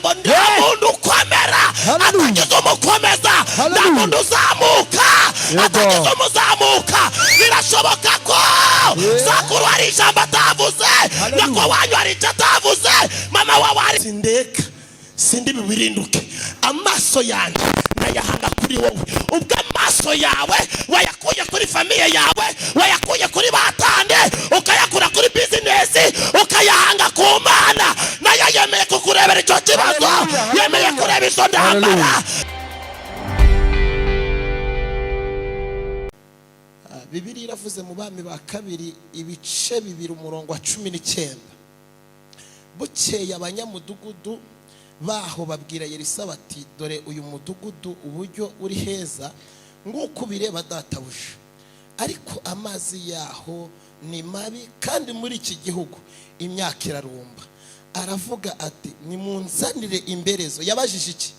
Magambo, nta muntu ukomera Hallelujah. atagize umukomeza, nta Hallelujah. muntu uzamuka atagize umuzamuka. Birashoboka ko sokuru hari ijambo atavuze, Hallelujah. nyoko wanyu hari icyo atavuze, mama wawe hari. Sindeka, sindi bubirinduke. Amaso yanjye ndayahanga kuri wowe. Ubwo amaso yawe wayakuye kuri famille yawe, wayakuye kuri batande, ukayakura kuri business, ukayahanga ku Mana, nayo yemeye kukurebera icyo kibazo. Hallelujah, Yemeye hallelujah. kureba izo ntambara. Hallelujah. Bibiliya iravuze mu Bami ba Kabiri, ibice 2, umurongo wa 19: "Bukeye abanyamudugudu baho babwira Yerisa bati: 'Dore uyu mudugudu uburyo uri heza nk'uko ubireba, databuja, ariko amazi yaho ni mabi, kandi muri iki gihugu imyaka irarumba.' Aravuga ati: 'Nimunzanire imberezo.'" Yabajije iki?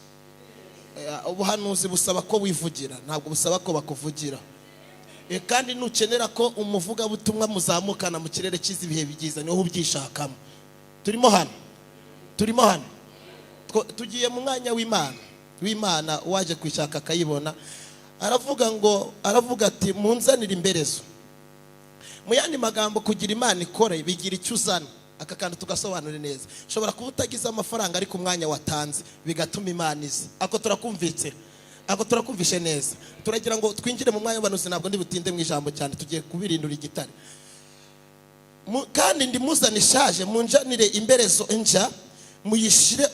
Ubuhanuzi busaba ko wivugira, ntabwo busaba ko bakuvugira. Kandi nukenera ko umuvugabutumwa muzamukana mu kirere cyiza, ibihe byiza, niho ubyishakamo. Turimo hano, turimo hano. Tugiye mu mwanya w'Imana, waje kuyishaka akayibona. Aravuga ngo, aravuga ati: "Munzanire imberezo." Mu yandi magambo, kugira Imana ikore bigira icyo uzana. Aka kantu tugasobanure neza. Ushobora kuba utagize amafaranga, ariko umwanya watanze bigatuma Imana iza. Ako turakumvitse, ako turakumvishe neza. Turagira ngo twinjire mu mwanya w'ubuhanuzi. Ntabwo ndi butinde mu ijambo cyane, tugiye kubirindura igitare. Kandi ndimuzane ishaje, munjanire imberezo nshya, muyishire,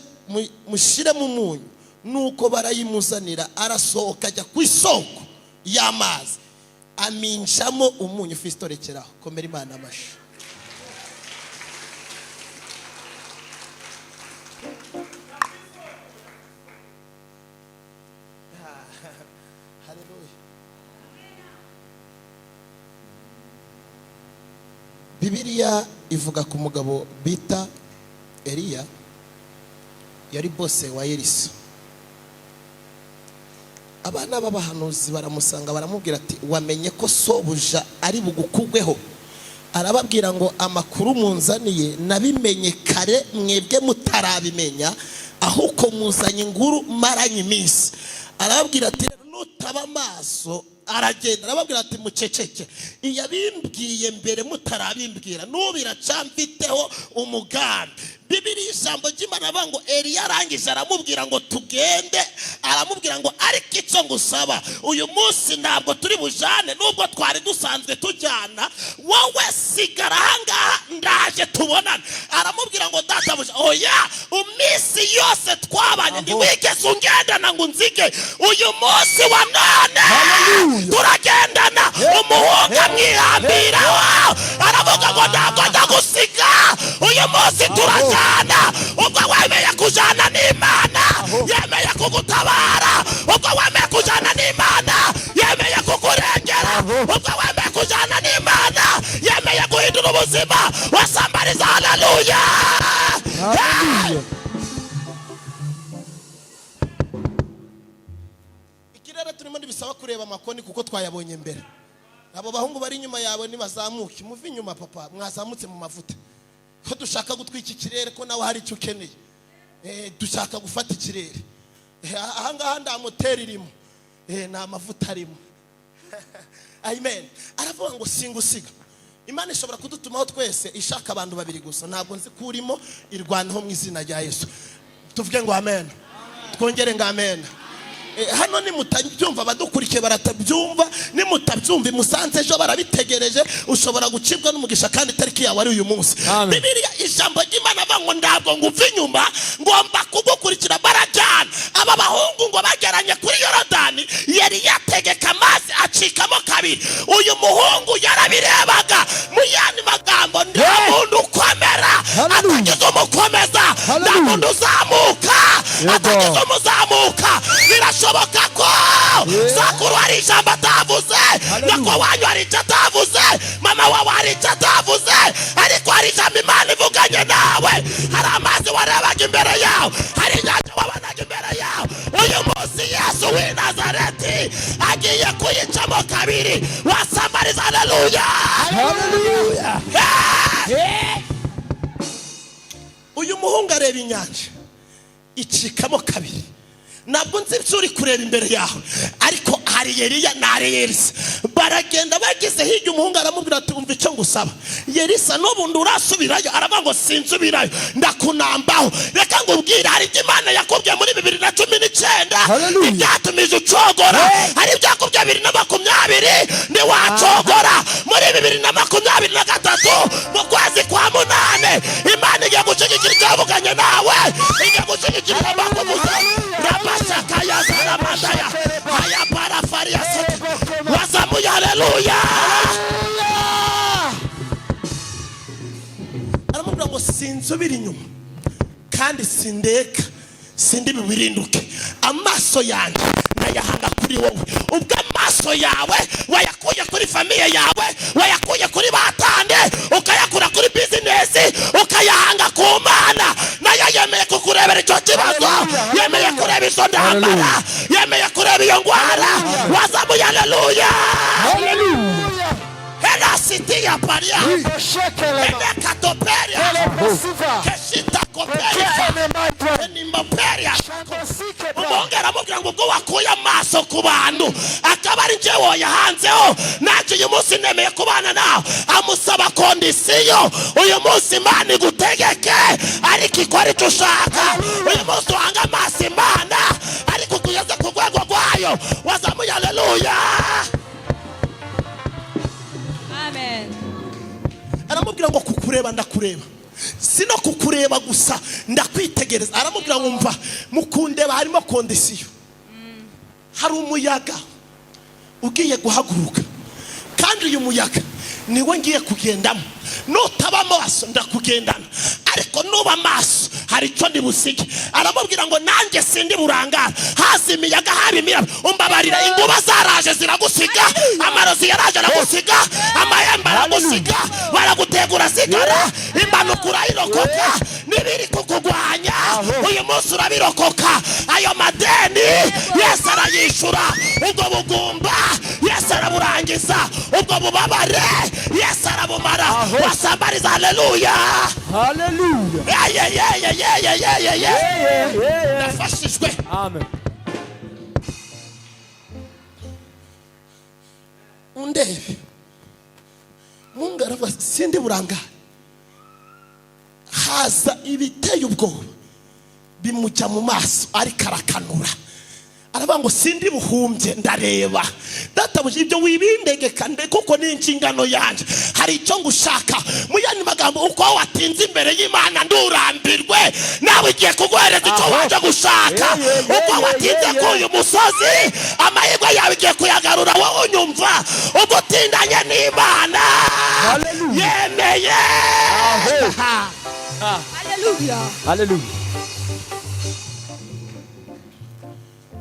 mushyiremo umunyu. Nuko barayimuzanira. Arasohoka ajya ku isoko y'amazi, aminjamo umunyu. Fisito, rekeraho. Komera Imana amashyi. Haleluya. Bibiliya ivuga ku mugabo bita Eliya, yari boss wa Elisa. Abana b'abahanuzi baramusanga, baramubwira ati: "Wamenye ko sobuja ari bugukugweho?" Arababwira ngo: "Amakuru munzaniye nabimenye kare mwebwe mutarabimenya, ahubwo muzanye inguru maranye iminsi." Arababwira ati: "Nutaba amaso." Aragenda, arababwira ati: "Muceceke, iyabimbwiye mbere mutarabimbwira, n'ubu iracamfiteho umugambi." Bibiri, ijambo ry'Imana avuga ngo Eliya arangije aramubwira ngo: "Tugende." Aramubwira ngo: "Ariko icyo ngusaba, uyu munsi ntabwo turi bujane nubwo twari dusanzwe tujyana. Wowe sigara ahangaha, ndaje tubonane." Aramubwira ngo: "Databuja, oya, iminsi yose twabanye ntiwigeze ungendana ngo unzige. Uyu munsi wa none Hallelujah. turagendana." Umuhungu amwihambiraho, aravuga ngo: "Ntabwo ndagusiga, uyu munsi turajyana." Ubwo wemeye kujyana n'Imana, yemeye kugutabara. Ubwo wemeye kujyana n'Imana, yemeye kukurengera. Ubwo wemeye kujyana n'Imana, yemeye guhindura ubuzima. Wasambariza haleluya. Hallelujah. Ikirere turimo ntibisaba kureba amakoni kuko twayabonye mbere. Abo bahungu bari inyuma yawe nibazamuke, muve inyuma papa, mwazamutse mu mavuta, ko dushaka gutwika ikirere, ko nawe hari icyo ukeneye. Dushaka gufata ikirere. Ahangaha nta moteri irimo, ni amavuta arimo. Amen. Aravuga ngo: "Singusiga." Imana ishobora kudutumaho twese, ishaka abantu babiri gusa. Ntabwo nzi ko urimo. Irwanaho mu izina rya Yesu. Tuvuge ngo amen, twongere ngo amen. Hano nimutabyumva, abadukurikiye baratabyumva. Nimutabyumva, imusanze ejo barabitegereje. Ushobora gucibwa n'umugisha kandi itariki yawe ari uyu munsi. Amen. Bibiliya, ijambo ry'Imana avuga ngo: "Ntabwo nguva inyuma, ngomba kugukurikira." Barajyana. Aba bahungu ngo bageranye kuri Yorodani, yari yategeka amazi acikamo kabiri. Uyu muhungu yarabirebaga. Mu yandi magambo, nta muntu ukomera Hallelujah. atagize umukomeza, nta Hallelujah. muntu uzamuka atagize umuzamuka. Birashoboka ko sokuru hari ijambo atavuze, Hallelujah. nyoko wanyu hari icyo atavuze, mama wawe hari icyo atavuze, ariko hari ijambo Imana ivuganye nawe. Hari amazi warebaga imbere yawe, hari inyanja wabonaga imbere yawe. Uyu munsi Yesu w'i Nazareti agiye kuyicamo kabiri. Wasamariza haleluya. Hallelujah. Uyu muhungu areba inyanja. Icikamo kabiri. Ntabwo nzi ibyo uri kureba imbere yawe, ariko hari Eliya na hari Elisa. Baragenda, bageze hirya, umuhungu aramubwira ati: "Umva icyo ngusaba, Elisa, n'ubundi urasubirayo?" Aravuga ngo: "Sinsubirayo, ndakunambaho." Reka ngubwire, hari ibyo Imana yakubwiye muri 2019. Hallelujah. Ibyatumije ucogora, hari ibyo yakubwiye 2020, ntiwacogora. Muri 2023, mu kwezi kwa munane, Imana igiye gushyigikira icyo yavuganye nawe, igiye gushyigikira abakubuza rabashakayazaramadaya haya parafariyasete. Wazamuye haleluya. Aramubwira ngo: "Sinsubira inyuma kandi sindeka, sindi bubirinduke. Amaso yanjye ndayahanga kuri wowe." Ubwo amaso yawe wayakuye kuri famille yawe, wayakuye kuri batande, ukayakura kuri business, ukayahanga ku Mana, nayo yemeye kukurebera icyo kibazo, yemeye kureba izo ntambara, yemeye kureba iyo ndwara. Wazamuye aleluya. Helasiti ya paria enekatoperia keshita koperia enimoperia. Umuhungu aramubwira ngo: "Ubwo wakuye amaso ku bantu, akaba ari njye woyahanzeho, nanjye uyu munsi nemeye kubana nawe." Amusaba condition: uyu munsi Imana igutegeke, ariko ikora icyo ushaka. Uyu munsi uhanga amaso Imana, ariko ugeze ku rwego rwayo. Wazamuye aleluya. Amen. Aramubwira ngo: "Kukureba ndakureba, si no kukureba gusa, ndakwitegereza." Aramubwira ngo: "Mva mukundeba harimo condition. Hari umuyaga ugiye guhaguruka, kandi uyu muyaga niwe ngiye kugendamo. Nutaba amaso ndakugendana, ariko nuba amaso hari icyo ndibusige." Aramubwira ngo: "Nanjye sindi burangara, haza imiyaga, haba imiraba." Umbabarira, inkuba zaraje ziragusiga, amarozi yaraje aragusiga, amahembe aragusiga, baragutegura sigara, impanuka urayirokoka, n'ibiri kukugwanya uyu munsi urabirokoka. Ayo madeni Yesu arayishyura, ubwo bugumba Yesu araburangiza, ubwo bubabare Yesu arabumara. Wasambariza haleluya. Hallelujah. Yeyeyeyeyeyeye. Yeah. Ndafashijwe. Amen. Undebe, mungu aravuga: "Sindi burangare." Haza ibiteye ubwoba bimujya mu maso, ariko arakanura, aravuga ngo: "Sindi buhumbye, ndareba databuja. Ibyo wibindegeka nde, kuko ni inshingano yanjye. Hari icyo ngushaka." Mu yandi magambo, uko watinze imbere y'Imana, ndurambirwe, nawe igiye kuguhereza icyo waje gushaka. Uko watinze kuri uyu musozi, amahirwe yawe igiye kuyagarura. Wowe unyumva, ubwo utindanye n'Imana, Hallelujah. yemeye. Hallelujah. Hallelujah.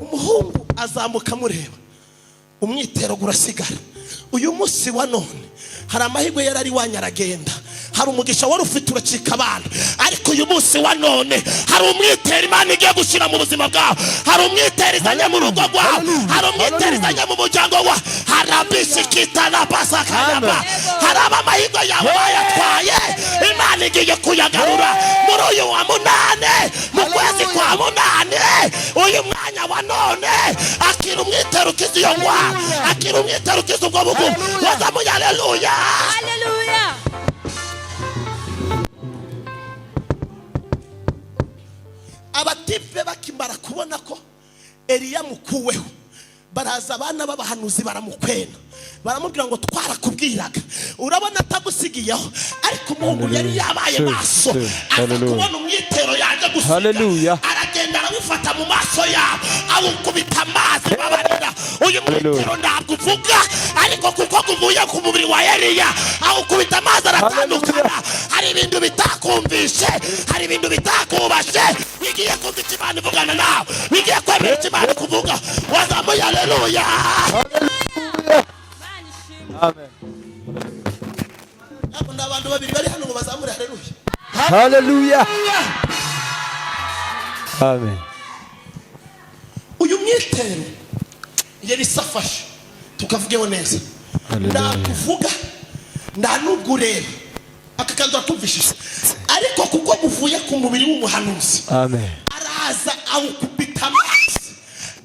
Umuhungu azamuka amureba, umwitero urasigara. Uyu munsi wa none hari amahirwe yari ari iwanyu aragenda, hari umugisha wari ufite uracika abana, ariko uyu munsi wa none hari umwitero Imana igiye gushyira mu buzima bwawe, hari umwitero izanye mu rugo rwawe, hari umwitero izanye mu muryango wawe. Harabishikitana. Hari abamahirwe yawe bayatwaye, Imana igiye kuyagarura muri uyu wa munane, mu kwezi kwa munane, uyu mwanya wa none. Akira umwitero ukiza iyo ndwara, akira umwitero ukiza ubwo bugumu. Wazamuye aleluya. Hallelujah. Abatipe bakimara kubona ko Eliya mukuweho, baraza abana b'abahanuzi baramukwena, baramubwira ngo: "Twarakubwiraga, urabona atagusigiyeho." Ariko umuhungu yari yabaye maso, aza Hallelujah. kubona umwitero yaje gusiga, Hallelujah. aragenda arawufata mu maso yabo, awukubita amazi. Babarira, uyu mwitero ntabwo uvuga, ariko kuko uvuye ku mubiri wa Eliya, awukubita amazi aratandukana. Hari ibintu bitakumvishe, hari ibintu bitakubashe, bigiye kumva icyo Imana ivugana nawe, bigiye kwemera icyo Imana kuvuga. Wazamuye aleluya. Imana ishimwe. Amen. Ntabwo ni abantu babiri bari hano ngo bazamure haleluya. Hallelujah. Amen. Uyu mwitero yari isafashe, tukavugeho neza. Hallelujah. Ntakuvuga, nta nubwo ureba aka kantu, urakumvishije, ariko kuko buvuye ku mubiri w'umuhanuzi. Amen. Araza. Araza awukubita amazi,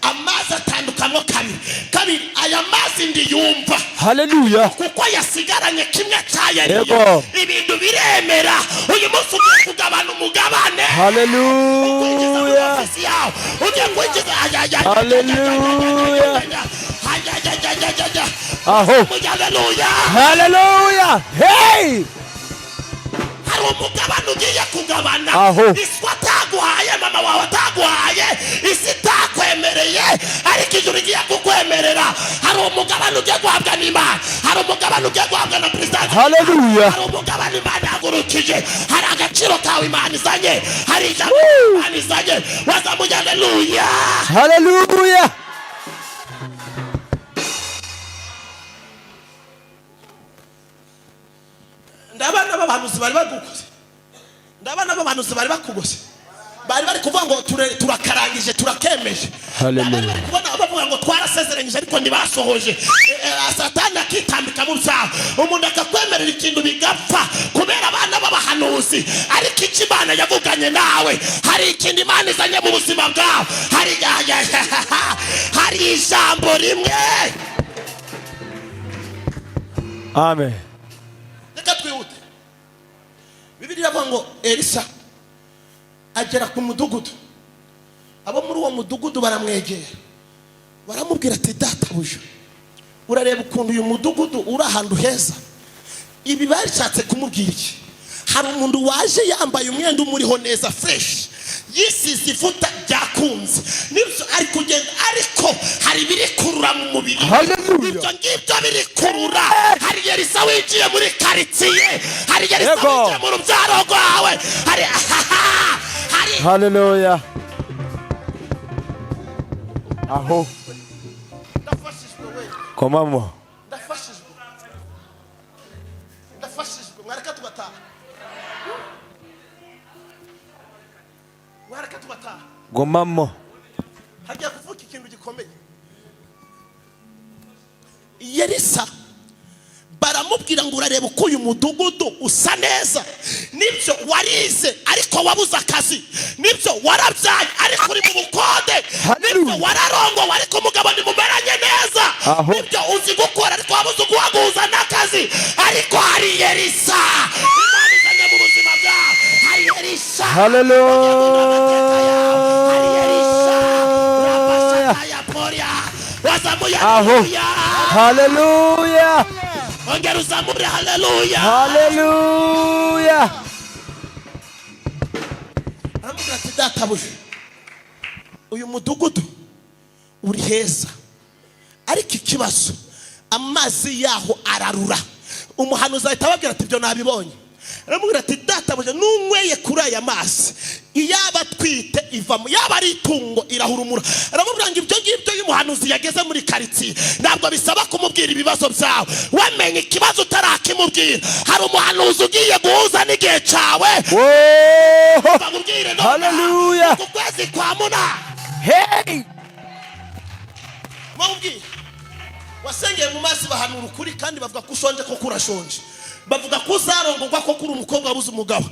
amazi atandukamo kabiri kabiri. Aya mazi ndiyumva Hallelujah. kuko yasigaranye kimwe cya Eliya. Yego. Ibintu biremera. Uyu munsi ugiye kugabana umugabane, kwinjiza muri Hallelujah. ofisi yawe, ugiye kwinjiza. Hallelujah. Aho. Haleluya. Hallelujah. Hey. Hari umugabane ugiye kugabana. Aho. Isi ataguhaye, mama wawe ataguhaye, isi itakwemereye, ariko ijuru igiye kukwemerera. Hari umugabane ugiye guhabwa n'Imana, hari umugabane ugiye guhabwa na perezida. Hallelujah. Hari umugabane Imana yahagurukije, hari agaciro kawe Imana izanye, hari ijambo Imana izanye. Wazamuye haleluya. Hallelujah. Ndabana b'abahanuzi bari bagukoze, ndabana b'abahanuzi bari bakugose, bari bari kuvuga ngo turakarangije, turakemeje. Hallelujah. Bari bari kubona bavuga ngo twarasezeranyije, ariko ntibasohoje. Satani akitambika mu byaha, umuntu akakwemerera ikintu bigapfa kubera abana b'abahanuzi. Ariko icyo Imana yavuganye nawe, hari ikintu Imana izanye mu buzima bwawe, hari ijambo rimwe. Amen. Reka twihute. Bibiliya iravuga ngo Elisa agera ku mudugudu, abo muri uwo mudugudu baramwegera, baramubwira ati: "Databuja, urareba ukuntu uyu mudugudu uri ahantu heza." Ibi bashatse kumubwira iki? Hari umuntu waje yambaye umwenda umuriho neza, fresh, yisize ivuta, byakunze, nibyo, ari kugenda, ariko hari ibiri kurura mu mubiri. Hallelujah. Ibyo ngibyo biri kurura. Hari Elisa winjiye muri karitsiye, hari Elisa Yego. winjiye mu rubyaro rwawe, hari Hallelujah. Aho. Ndafashijwe we. Komamo. Ndafashijwe, ndafashijwe. Mwareka tugataha, mwareka tugataha. Gomamo. Hagiye kuvuka ikintu gikomeye. Yerisa baramubwira ngo: "Urareba uko uyu mudugudu usa neza. Nibyo, warize ariko wabuze akazi. Nibyo, warabyaye ariko uri mu bukode. Hallelujah. Nibyo, wararongowe ariko umugabo ntimumeranye neza. Aho. Nibyo, uzi gukora ariko wabuze uguhaguza n'akazi. Ariko hari Yerisa Imana izanye mu buzima bwawe, hari Yerisa." Hallelujah. Wazamuye Aho. haleluya. Hallelujah. Ongera uzamure haleluya. Hallelujah. Aramubwira ati: "Databuja, uyu mudugudu uri heza, ariko ikibazo amazi yaho ararura." Umuhanuzi ahita ababwira ati: "Ibyo nabibonye." Aramubwira ati: "Databuja, nunyweye kuri aya mazi, iyaba atwite ivamo, yaba ari itungo irahurumura." Aramubwira ngo ibyo ngibyo, iyo umuhanuzi yageze muri karitsiye, ntabwo bisaba kumubwira ibibazo byawe, wamenye ikibazo utarakimubwira. Hari umuhanuzi ugiye guhuza n'igihe cyawe. Whoa. Bakubwire none, Hallelujah. ku kwezi kwa munani. Hey. Bamubwire wasengeye mu mazi, bahanura ukuri kandi bavuga ko ushonje, ko urashonje, bavuga ko uzarongorwa, ko kuri umukobwa wabuze umugabo.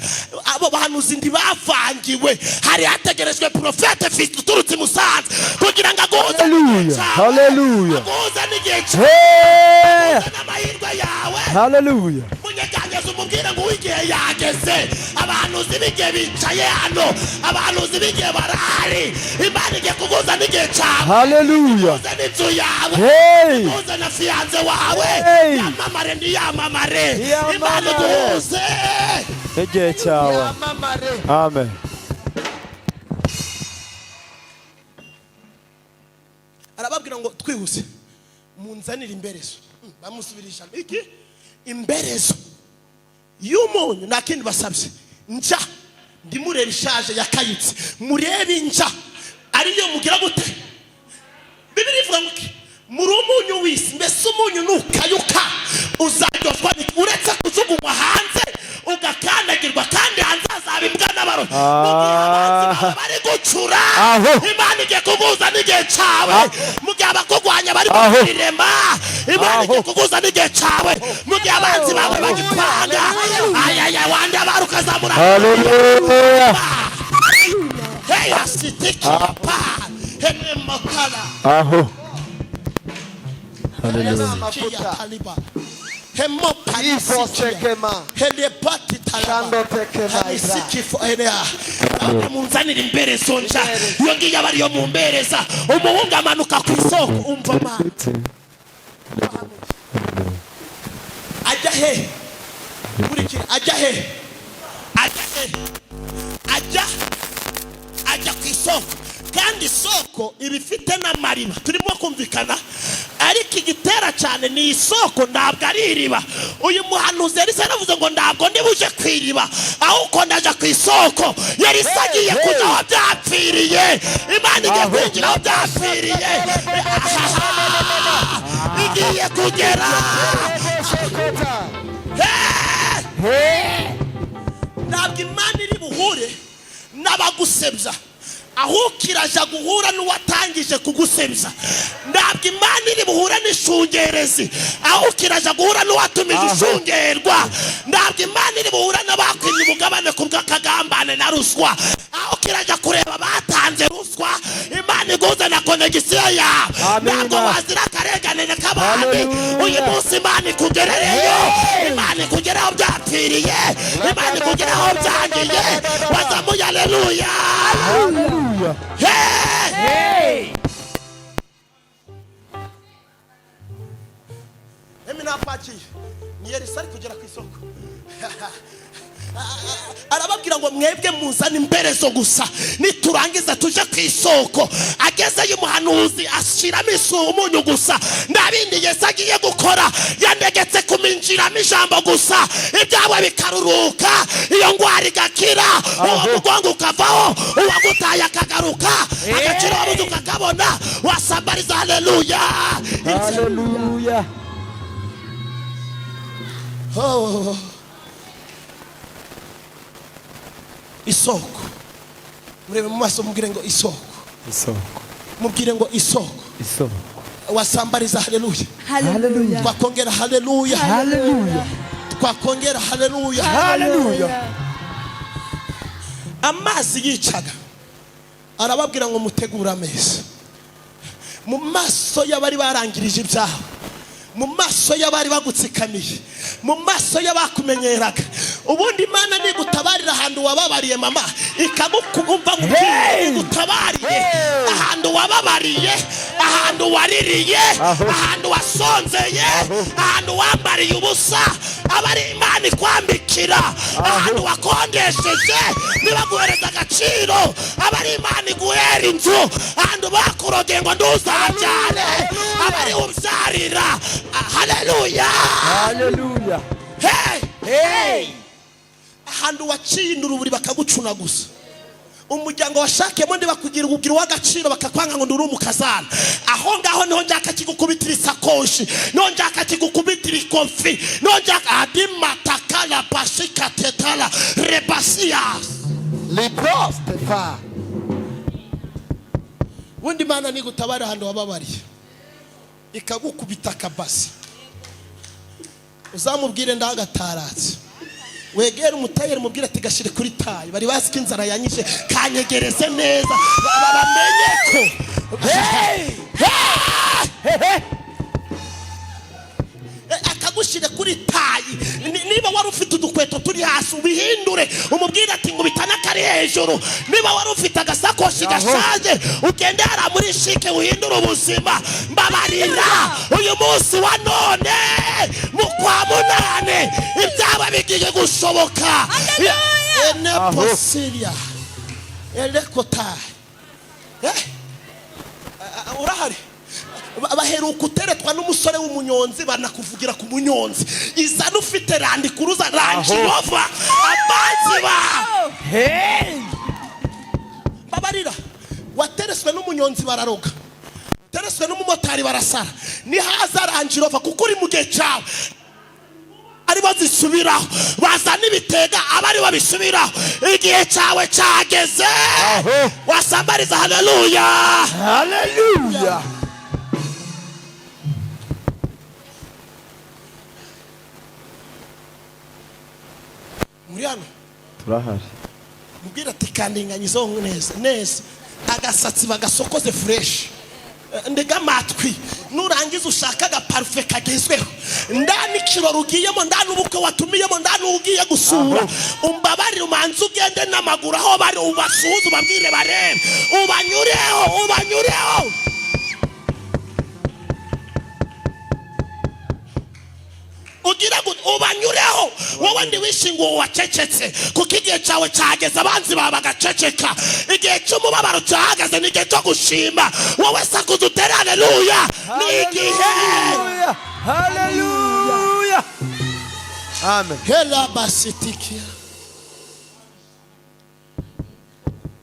Abo bahanuzi ntibavangiwe. Hari hategerejwe prophète Fiston uturutse i Musanze kugira ngo aguhuze n'igihe Hallelujah. cyawe. Hallelujah. Aguhuze n'igihe cyawe Hey. n'amahirwe yawe. Hallelujah. Munyeganyeze umubwire ngo uw'igihe yageze. Abahanuzi b'igihe bicaye hano, abahanuzi b'igihe barahari. Imana igiye kuguza n'igihe cyawe. Hallelujah. Uze n'inzu yawe. Hey. Uze na fiancé wawe. Hey. Yamamare ntiyamamare. Yamamare. Imana iguhuze. Igihe cyawe. Yamamare. Amen. Arababwira ngo: "Twihuse, munzanire imberezo." Bamusubirisha iki? Imberezo y'umunyu. Nta kindi basabye. Nja ndimureba ishaje yakayutse, murebe inja ariyo mugira gute? Bibiliya ivuga ngo iki? Muri umunyu w'isi. Mbese umunyu nukayuka uzaryoswa n'iki, uretse kujugunywa hanze ugakandagirwa, kandi hanze hazaba imbwa n'abarozi? Mu gihe abanzi bawe bari gucura, Aho. Imana igiye kuguza n'igihe cyawe. Mu gihe abakugwanya bari Aho. kurirema, Imana igiye Aho. kuguza n'igihe cyawe. Mu gihe abanzi bawe bagipanga, ayaya wandi abari ukazamura. Hallelujah. Hey! Eyasitikiya pa henemokala. Aho. Aya ni Haleluya. amavuta. Taliba hemopalisikia Ifosekema. helepati talaba Shando tekema halisikifo enea. Munzanira imberezo nja, iyo ngiyo aba ariyo mumbereza. Umuhungu amanuka ku isoko, umva ma, ajya he? Kurikira, ajya he? Ajya he? Ajya ku isoko, kandi isoko iba ifite n'amariba. Turimo kumvikana? Ariko igitera cyane ni isoko, ntabwo ari iriba. Uyu muhanuzi yari yaravuze ngo ntabwo ndibuje ku iriba, ahubwo ndaja ku isoko. Yari agiye kujya aho byapfiriye. Imana igiye kwinjira aho byapfiriye, igiye kugera. Shekota. Ntabwo Imana iri buhure n'abagusebya, ahubwo iraja guhura n'uwatangije kugusebya. Ntabwo Imana iri buhure n'ishungerezi, ahubwo iraja guhura n'uwatumije ishungerwa. Ntabwo Imana iri buhure n'abakwimye umugabane ku bw'akagambane na ruswa, ahubwo iraja kureba batanze ruswa. Imana iguze na connexion yawe. Amina. Ntabwo wazira akarenganire k'abandi. Hallelujah. Uyu munsi Imana ikugerereyo, Imana ikugeraho byapfiriye, Imana ikugeraho byangiye. Wazamuye aleluya? Haleluya. Hey! Emi napakiye ni Elisa ari kugera ku isoko, arababwira ngo mwebwe muzane imberezo gusa, niturangiza tuje ku isoko. Agezeyo, umuhanuzi ashyiramo umunyu gusa, nta bindi Yesu agiye gukora. Yanegetse kuminjiramo ijambo gusa, ibyawe bikaruruka, iyo ndwara igakira, uwo mugongo ukavaho, uwagutaye akagaruka, agaciro wabuze ukakabona. Wasambariza haleluya? Haleluya. Oh. Isoko. Murebe mu maso, mubwire ngo isoko. Isoko. Mubwire ngo isoko. Isoko. Wasambariza haleluya? Hallelujah. Twakongera haleluya? Haleluya. Twakongera haleluya? Haleluya. Amazi yicaga, arababwira ngo mutegure ameza mu maso y'abari barangirije ibyaha, mu maso y'abari bagutsikamiye, mu maso y'abakumenyeraga. Ubundi Imana nigutabarira ahantu wababariye, mama, ikagukumva, igutabarire ahantu wababariye, ahantu waririye, ahantu wasonzeye, ahantu wambariye ubusa, aba ari Imana ikwambikira. Ahantu wakondesheje nibaguhereza agaciro, aba ari Imana iguhera inzu. Ahantu bakurogeye ngo ntuzabyare, aba ari ubyarira. Haleluya! Haleluya. Hey! Hey! Ahantu waciye induruburi bakagucuna gusa, umuryango washakiyemo ntibakugira ugira uw'agaciro, bakakwanga ngo nduri umukazana, aho ngaho niho njyaka kigukubitira isakoshi, niho njyaka kigukubitira ikofi, niho njyaka adimatakala bashikatetala rebasiyasi. Liprostefa. Ubundi Imana nigutabara ahantu wababariye, ikagukubita akabasi, uzamubwire ndagataratse, wegere umutayeri, umubwire ati gashyire kuri taille, bari bazi ko inzara yanyishe, kanyegereze neza, bamenye ko. Hey! Akagushyire kuri taille. Niba wari ufite udukweto turi hasi, ubihindure, umubwire ati nkubita n'akari hejuru. Niba wari ufite agasakoshi gashaje, ugende hariya muri CHIC uhindure ubuzima. Mbabarira, uyu munsi wa none mu kwa munane ibyaba bigiye gushoboka. Eneposiria elekotayi. Urahari? Baheruka uteretwa n'umusore w'umunyonzi, banakuvugira ku munyonzi. Izana ufite Land Cruiser, Range Rover, abanzi ba Hey! babarira. Watereswe n'umunyonzi bararoga, tereswe n'umumotari barasara, nihaza Range Rover kuko uri mu gihe cyawe, aribo zisubiraho, bazana ibitega aba aribo bisubiraho. Igihe cyawe cyageze. Aho. Wasambariza haleluya? Haleluya. Muri hano? Turahari. Mubwira ati kandinganyizeho neza neza, agasatsi bagasokoze fresh. Ndega amatwi, nurangiza ushaka agaparufe kagezweho. Ndani ikirori ugiyemo, ndani ubukwe watumiyemo, ndani ugiye gusura, umbabarire umanze ugende n'amaguru aho bari, ubasuhuze, ubabwire barebe, ubanyureho, ubanyureho. Ugira ngo ubanyureho. Wowe ntiwishinge uwo wacecetse, kuko igihe cyawe cyageze, abanzi bawe bagaceceka. Igihe cy'umubabaro cyahagaze, ni igihe cyo gushima. Wowe sakuza utere haleluya, ni igihe. Hallelujah. Hallelujah. Amen. Hela basitikia.